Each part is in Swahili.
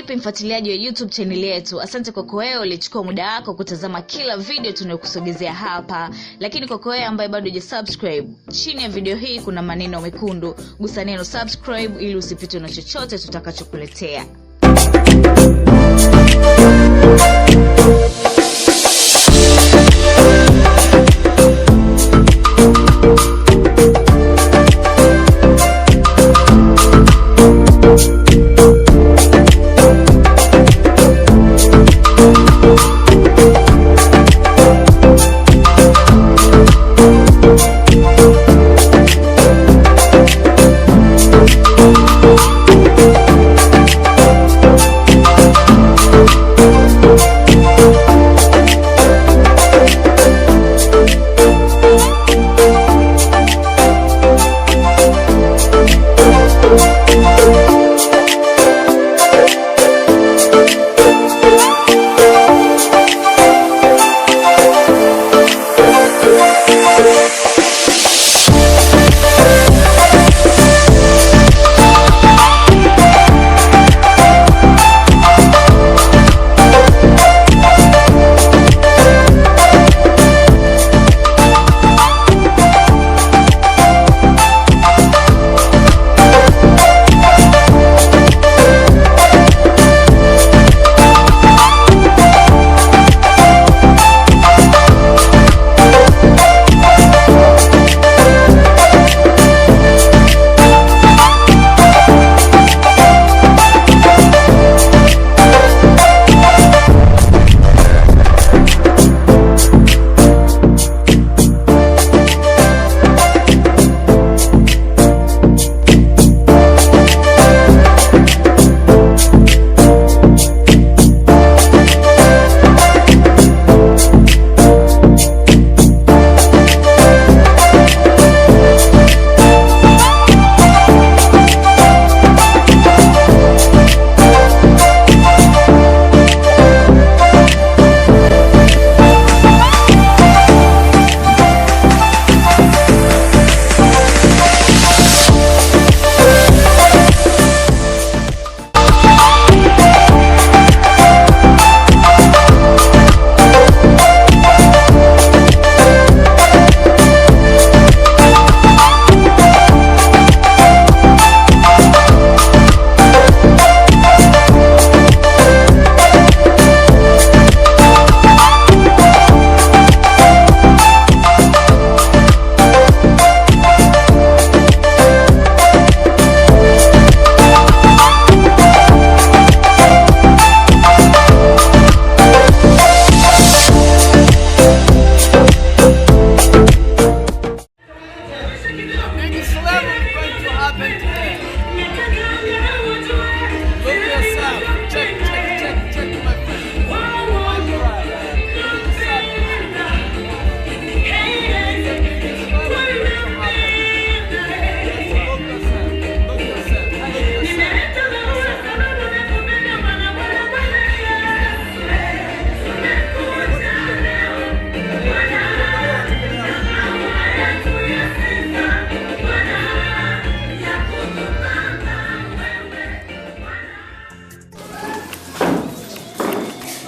vipi mfuatiliaji wa YouTube channel yetu? Asante kwa wewe ulichukua muda wako kutazama kila video tunayokusogezea hapa. Lakini kwa wewe ambaye bado hujasubscribe, chini ya video hii kuna maneno mekundu. Gusa neno subscribe ili usipitwe na chochote tutakachokuletea.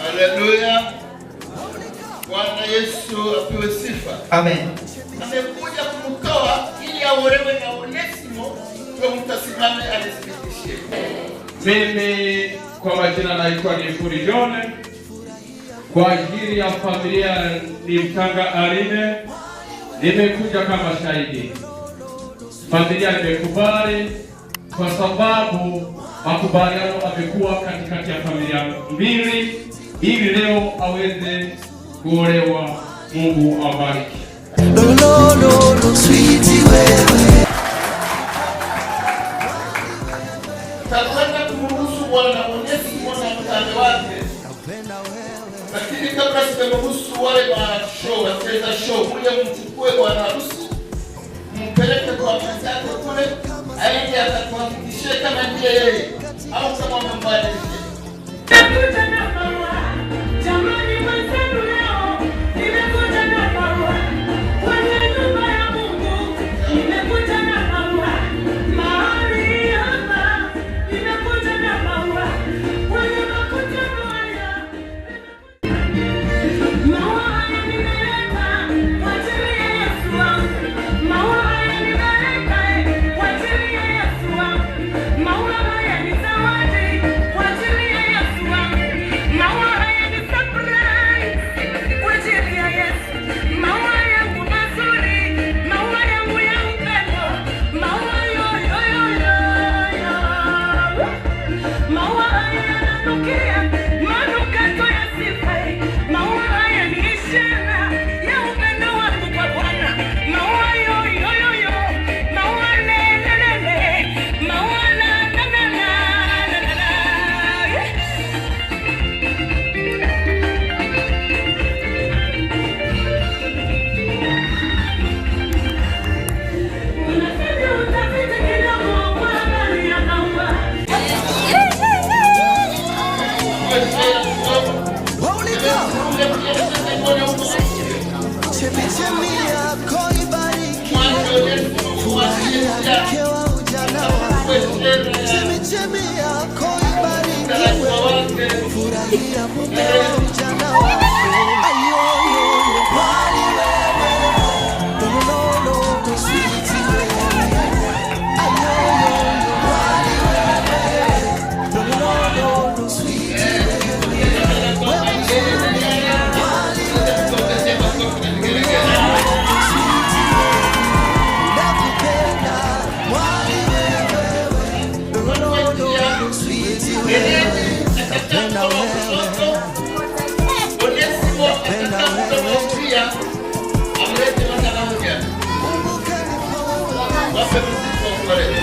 Haleluya. Bwana Yesu apewe sifa. Amen. Amekuja kumtoa ili aolewe na Onesimo, ndio mtasimame alithibitishie. Mimi kwa majina naitwa Nifuri John. Kwa ajili ya familia ni Mtanga Aline, nimekuja kama shahidi. Familia imekubali kwa sababu makubaliano amekuwa katikati ya familia mbili ili leo aweze kuolewa. Mungu awabariki. No, no, no, sweetie wewe. Takwenda kumruhusu Bwana Onesimo na mtande wake. Lakini kabla sijaruhusu wale wa show, wacheza show, kuja mchukue bwana harusi, mpeleke kwa mwenzake kule, aende akatuhakikishie kama ndiye yeye au kama wamembadilisha. Jamani mwenzenu leo nimekuja na maua kwenye nyumba ya Mungu, nimekuja na maua mahali hapa, nimekuja na maua kwenye Mke wa ujana wako, chemichemi yako ibarikiwe. Furahia mume wa ujana wako. Ayoyo, mwali wewe, lololo, sweet wewe. Ayoyo, mwali wewe, lololo, sweet wewe. Wewe mzuri, mwali wewe, lololo, sweet wewe. Nakupenda, mwali wewe, lololo, sweet wewe. Napenda wewe. Onesimo atakaa mkono wa kulia, amlete mara moja. Wape mzigo walete.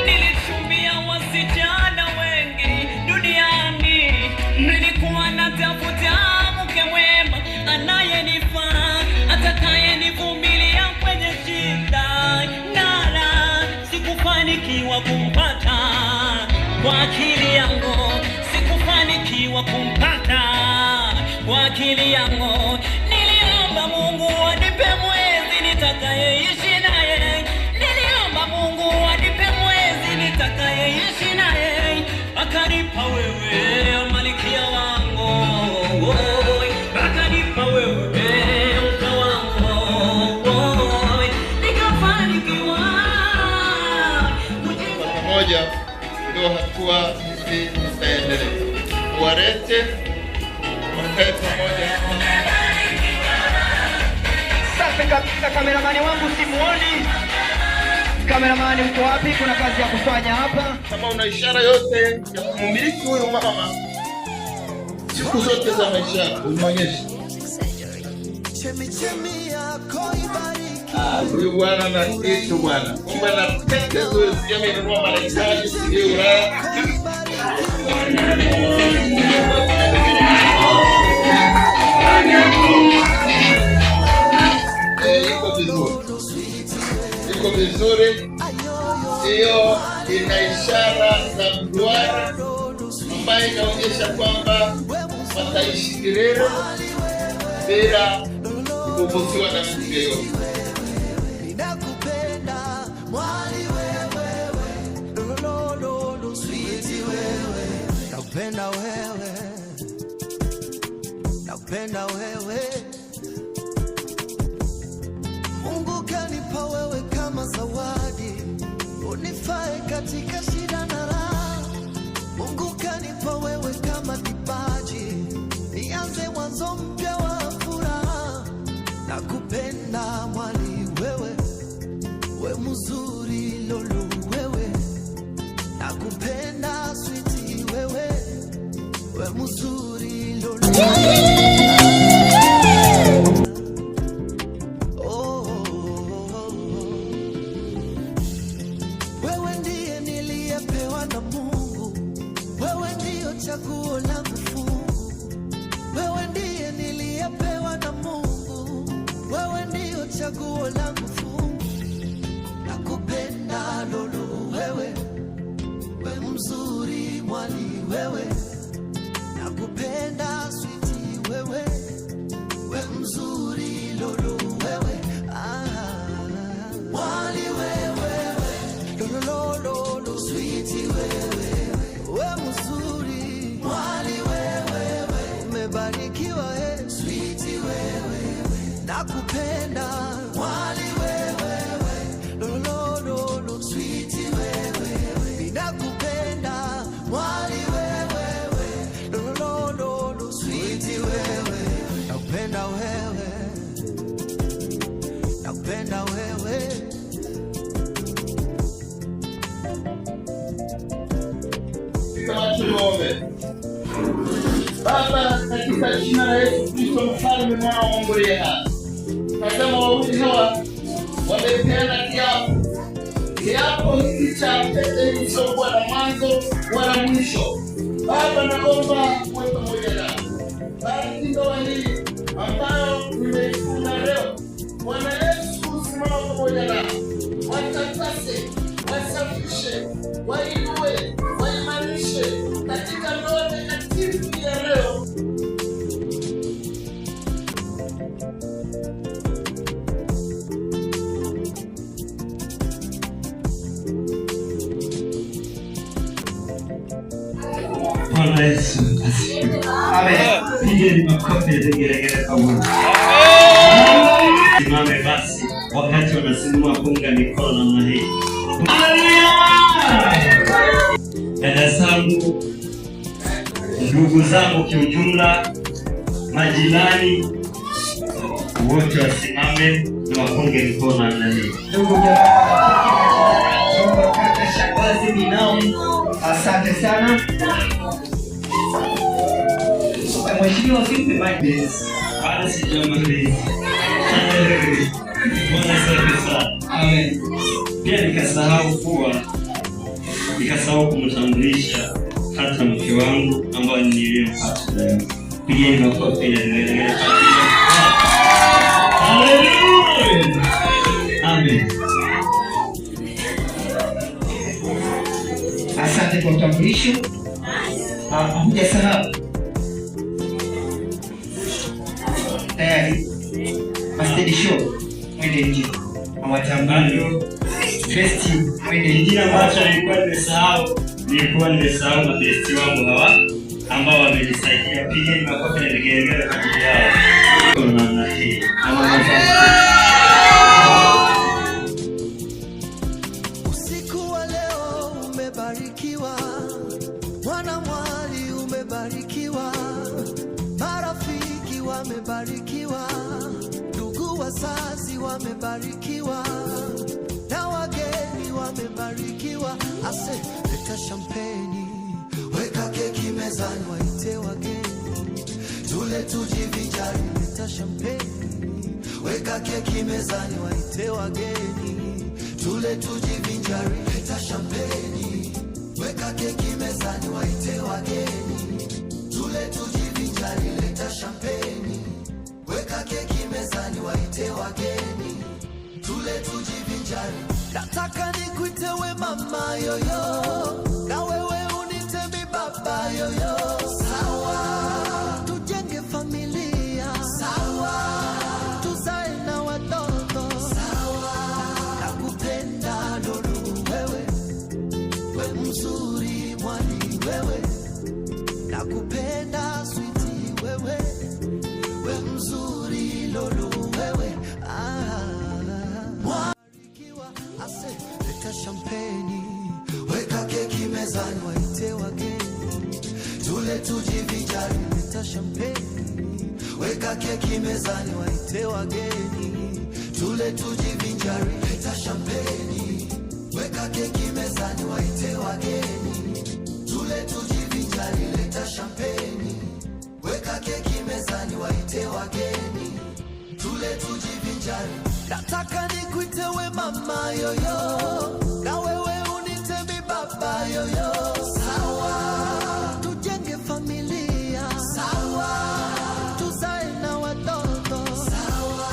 Nilichumbia wasichana wengi duniani, nilikuwa natafuta mke mwema anayenifaa, atakayenivumilia kwenye shida na raha. Sikufanikiwa kumpata kwa akili yangu, sikufanikiwa kumpata kwa akili yangu. Niliomba Mungu anipe mwezi nitakayeishi naye, niliomba Mungu anipe mwezi nitakayeishi naye, akanipa wewe malkia wangu, akanipa wewe mke wangu, nikafanikiwa Kwa pamoja ndio hatua hizi zitaendelea. Walete wakae pamoja. Safi kabisa, kameramani wangu simuoni. Kameramani uko wapi? Kuna kazi ya kufanya hapa. Kama una ishara yote ya kumiliki huyu mama, Siku zote za maisha yako umeonyesha. Chemichemi yako ibariki. Ah, huyu bwana na kitu bwana. Kumbe na pete zuri, sijui amenunua Marekani, sijui Ulaya. Iko vizuri, iko vizuri. Hiyo ina ishara za mduara ambayo inaonyesha kwamba wataishi milele bila kubughudhiwa na mtu yeyote. Ninakupenda mwali wewe, lolololo sweet wewe, nakupenda wewe, nakupenda wewe. Mungu kanipa wewe kama zawadi, unifae katika shida na raha. Mungu kanipa wewe kama kipaji, nianze mwanzo mpya wa furaha. Nakupenda mwali wewe, we mzuri lolu wewe, nakupenda sweet wewe, we mzuri lolu. Oh, oh, oh, oh. Wewe ndiye niliyepewa na Mungu, wewe ndiyo chaguo langu fungu. Wewe ndiye niliyepewa na Mungu, wewe ndiyo chaguo langu fungu. Nakupenda lolu wewe, we mzuri mwali wewe, nakupenda sweet wewe, we mzuri lolu wewe, ah, mwali wewe, lolololo sweet wewe, we mzuri mwali wewe, umebarikiwa sweet wewe, nakupenda mwali wewe, lolololo sweet wewe, ninakupenda mwali wewe, lolololo sweet wewe, nakupenda wewe, nakupenda wewe. Kama tuombe. Baba, katika jina la Yesu Kristo mfalme, mwana wa Mungu aliye hai, tazama wawili hawa wamepeana kiapo, kiapo hiki cha pete kisichokuwa na mwanzo wala mwisho. Baba, naomba uwe pamoja nao, bariki ndoa hii ambayo nimeifunga leo. Bwana Yesu, simama pamoja nao, watakase, wasafishe, wainue, waimarishe katika ndoa takatifu ya leo. Bwana Yesu asifiwe. Amen. Pigeni makofi ya vigelegele pamoja. Simame basi wakati wanasimama punga mikono namna hii. Haleluya! Dada zangu, ndugu zangu kiujumla, majirani wote wasimame na wapunge mikono namna hii. Ndugu jamaa, kaka shangazi, binamu, asante sana. Mheshimiwa, usimpe mic. Bado sijamaliza. Bwana asifiwe sana. Amen. Pia nikasahau kumtambulisha hata mke wangu ambaye niliyempata leo. Pigeni makofi na vigelegele. Haleluya. Amen. Asante kwa utambulisho. Ah, hujasahau. Tayari. Mastendi show. Mwende nje. Hawatambui. Bado Best mwende nje. kingine ambacho nilikuwa nimesahau mabesti wangu hawa ambao wamenisaidia. Pigeni makofi na vigelegele kwa ajili yao. Kwa namna hii. Na mama zangu. Usiku wa leo umebarikiwa, mwana mwali umebarikiwa, marafiki wamebarikiwa, ndugu wazazi wamebarikiwa, na wageni wamebarikiwa. Ase, leta champagne, weka keki mezani, waite wageni. Tujivinjari, leta champagne, weka keki mezani, waite wageni. Tule tujivinjari, leta champagne, weka keki mezani, waite wageni. Tule tujivinjari, leta champagne, weka keki mezani, waite wageni. Tule tujivinjari. Nataka nikuite we mama yoyo, na wewe unite mi baba yoyo. Sawa, tujenge familia. Sawa, tuzae na watoto. Sawa, nakupenda lulu wewe, we mzuri mwali wewe, nakupenda sweetie wewe, we mzuri lulu wewe. Ah, ase, leta champagne, weka keki mezani, waite wageni. Tule tujivinjari, leta champagne, weka keki mezani, waite wageni. Tule tujivinjari, leta champagne, weka keki mezani, waite wageni. Tule tujivinjari, leta champagne, weka keki mezani, waite wageni. Tule tujivinjari. Nataka nikuite we mama yoyo, na wewe unite mi baba yoyo. Sawa, tujenge familia. Sawa, tuzae na watoto. Sawa.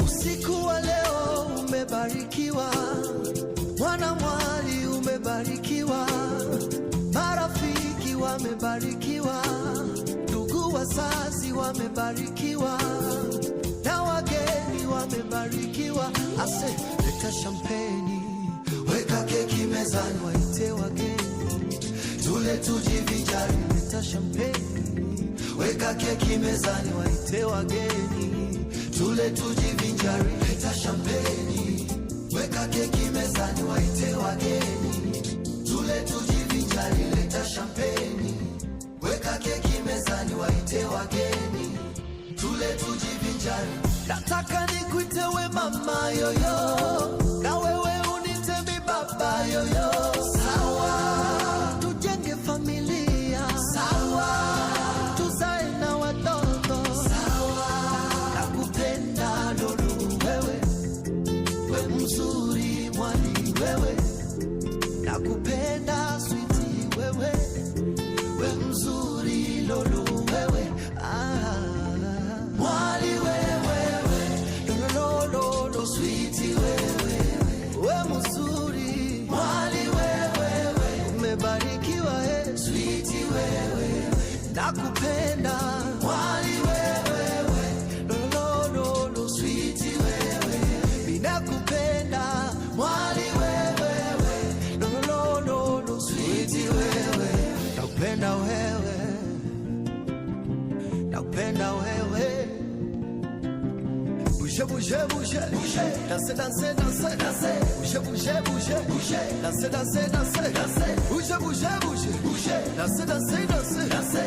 Usiku wa leo umebarikiwa, mwana mwali umebarikiwa, marafiki wamebarikiwa, ndugu wazazi wamebarikiwa, na wageni wamebarikiwa. Ase, leta champagne, weka keki mezani, waite wageni. Tule tujivinjari, leta champagne, weka keki mezani, waite wageni. Tule tujivinjari, leta champagne, weka keki mezani, waite wageni. Tule tujivinjari, leta champagne, weka keki mezani, waite wageni. Tule tujivinjari. Nataka nikuite we mama yoyo, na wewe unite mi baba yoyo. Sawa, tujenge familia. Sawa, tuzae na watoto. Sawa, nakupenda lulu wewe, we mzuri mwali wewe, nakupenda sweetie wewe, we mzuri lulu wewe. Ah, mwali wewe, lulu lulu sweetie wewe, we mzuri mwali wewe, umebarikiwa sweetie wewe, nakupenda mwali wewe, lulu lulu sweetie wewe, ninakupenda mwali wewe, lulu lulu sweetie wewe, nakupenda wewe, nakupenda wewe. Bouge, bouge, bouge, bouge. Danse, danse, danse, danse. Bouge, bouge, bouge, bouge. Danse, danse, danse, danse. Bouge, bouge, bouge, bouge. Danse, danse, danse, danse.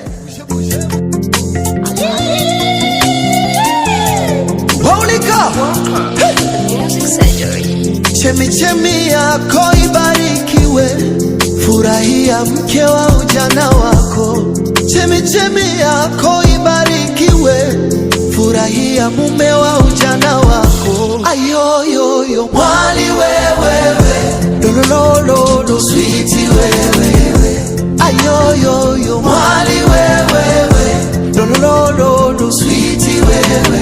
Bouge, bouge. Paulika. Music Surgery. Chemichemi yako ibarikiwe, furahia mke wa ujana wako. Chemichemi yako ibarikiwe, furahia mume wa ujana wako. Ayoyoyo mwali wewewe, lolololo sweetie wewewe. Ayoyoyo mwali wewewe, lolololo sweetie wewewe.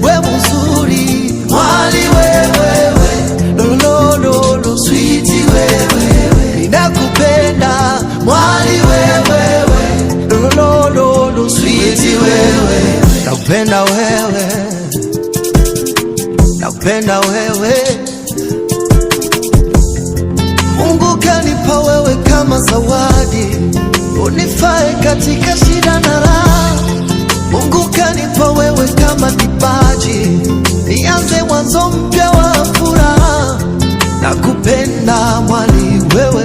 We mzuri mwali wewewe, lolololo sweetie wewewe. Ninakupenda mwali wewewe, lolololo sweetie wewe. Nakupenda wewe, nakupenda wewe. Mungu kanipa wewe kama zawadi, unifae katika shida na raha. Mungu kanipa wewe kama kipaji, nianze mwanzo mpya wa furaha. Nakupenda mwali wewe,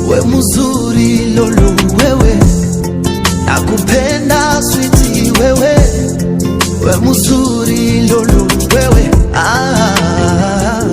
we mzuri lulu wewe, nakupenda sweetie wewe, we mzuri lulu wewe. Ah,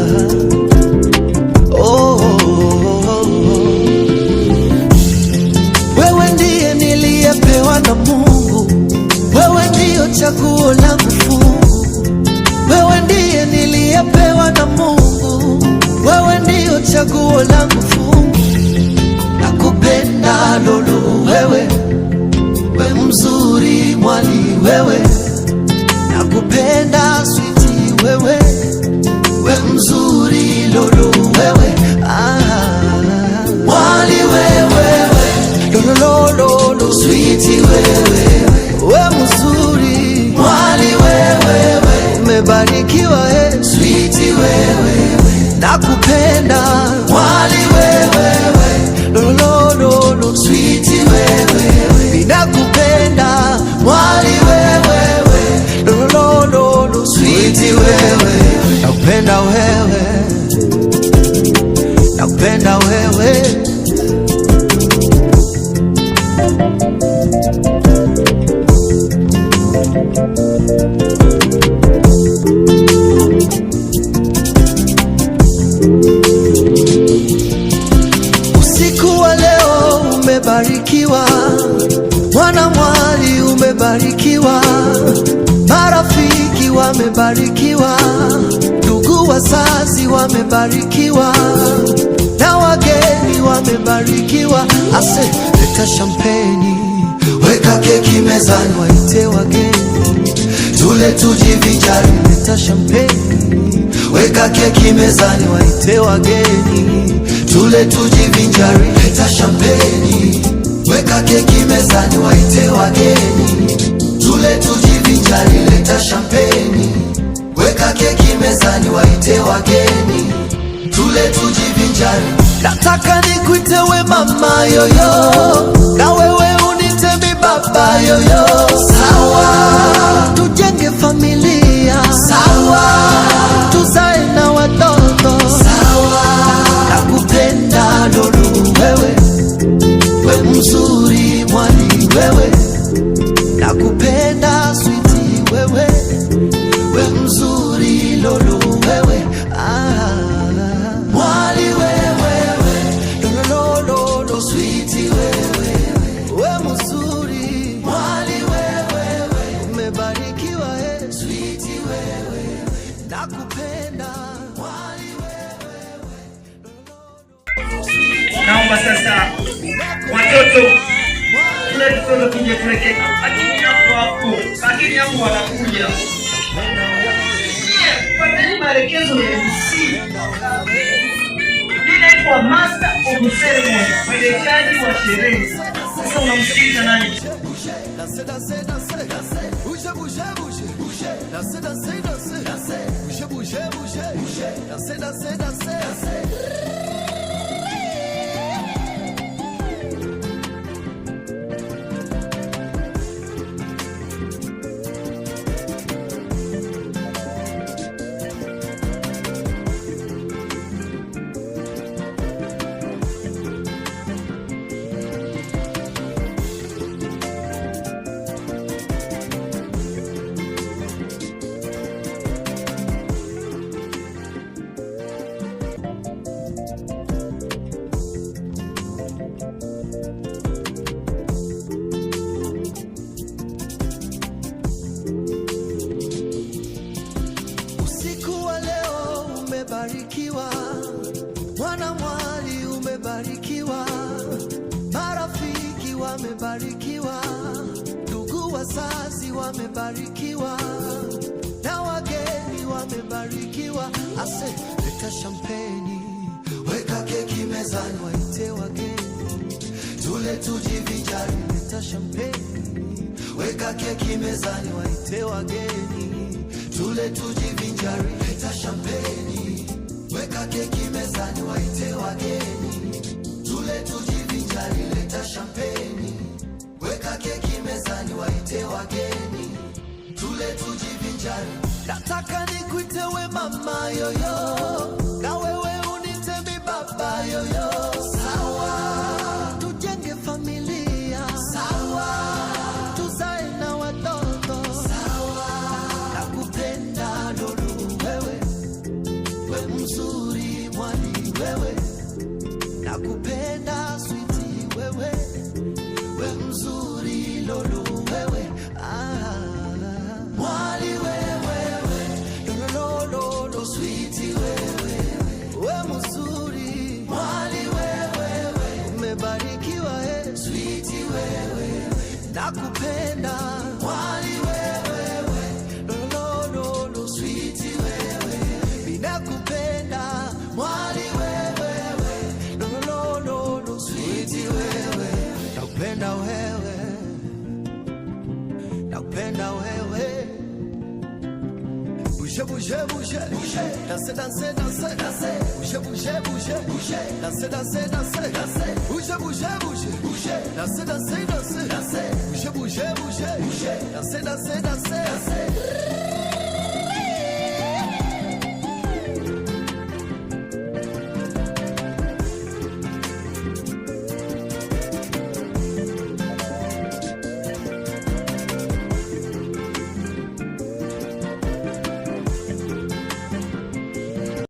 wewe, we mzuri mwali wewe, umebarikiwa sweet wewe, nakupenda mwali wewe, lolololo sweet wewe, nakupenda mwali wewe, lolololo sweet wewe, nakupenda wewe, nakupenda wewe. Usiku wa leo umebarikiwa, mwana mwali umebarikiwa, marafiki wamebarikiwa, ndugu wazazi wamebarikiwa, na wageni wamebarikiwa. Ase, leta champagne, weka keki mezani, waite wageni, tule tujivinjari. Leta champagne, weka keki mezani, waite wageni, tule tujivinjari. Leta champagne, weka keki mezani, waite wageni, tule tujivinjari. Leta champagne, weka keki mezani, waite wageni, tule tujivinjari. Nataka nikuite we mama yoyo, na wewe unite mi baba yoyo. Sawa, tujenge familia. Sawa, tuzae na watoto. Sawa, nakupenda lulu wewe, we mzuri mwali wewe, nakupenda sweet wewe, we mzuri lulu wewe, mwali wewe, lolololo sweet wewe, we mzuri mwali wewe, umebarikiwa sweet wewe, nakupenda mwali wewe. Naomba sasa watoto tule tutoto tuje tuweke, lakini hapo hapo, lakini hapo wanakuja. Fuateni maelekezo ya MC. Mimi naitwa Master of Ceremony, mwendeshaji wa sherehe. Sasa unamsikiliza nani? Danse, danse, danse, danse. Bouge, bouge, bouge, bouge. Danse, danse, danse, danse. Bouge, bouge, bouge, bouge. Danse, danse, danse, danse. Usiku wa leo umebarikiwa, mwana mwali umebarikiwa, marafiki wamebarikiwa, ndugu wazazi wamebarikiwa, na wageni wamebarikiwa. Ase, leta champagne, weka keki mezani, waite wageni, tule tujivinjari. Leta champagne, weka keki mezani, waite wageni, tule tujivinjari. Leta champagne, weka keki mezani, waite wageni, tule tujivinjari. Leta champagne, weka keki mezani, waite wageni, tule tujivinjari. Nataka nikuite we mama yoyo, na wewe unite mi baba yoyo. Sawa, tujenge familia. Sawa, tuzae na watoto. Sawa, nakupenda lulu wewe, we mzuri mwali wewe, nakupenda sweet wewe, we mzuri lulu wewe, mwali wewe, lolololo sweet wewe, we mzuri mwali wewe. Nakupenda wewe. Bouge, bouge, bouge, bouge. Danse, danse, danse, danse. Bouge, bouge, bouge, bouge. Danse, danse, danse, danse. Bouge, bouge, bouge, bouge. Danse, danse, danse, danse. Bouge, bouge, bouge, bouge. Danse, danse, danse, danse.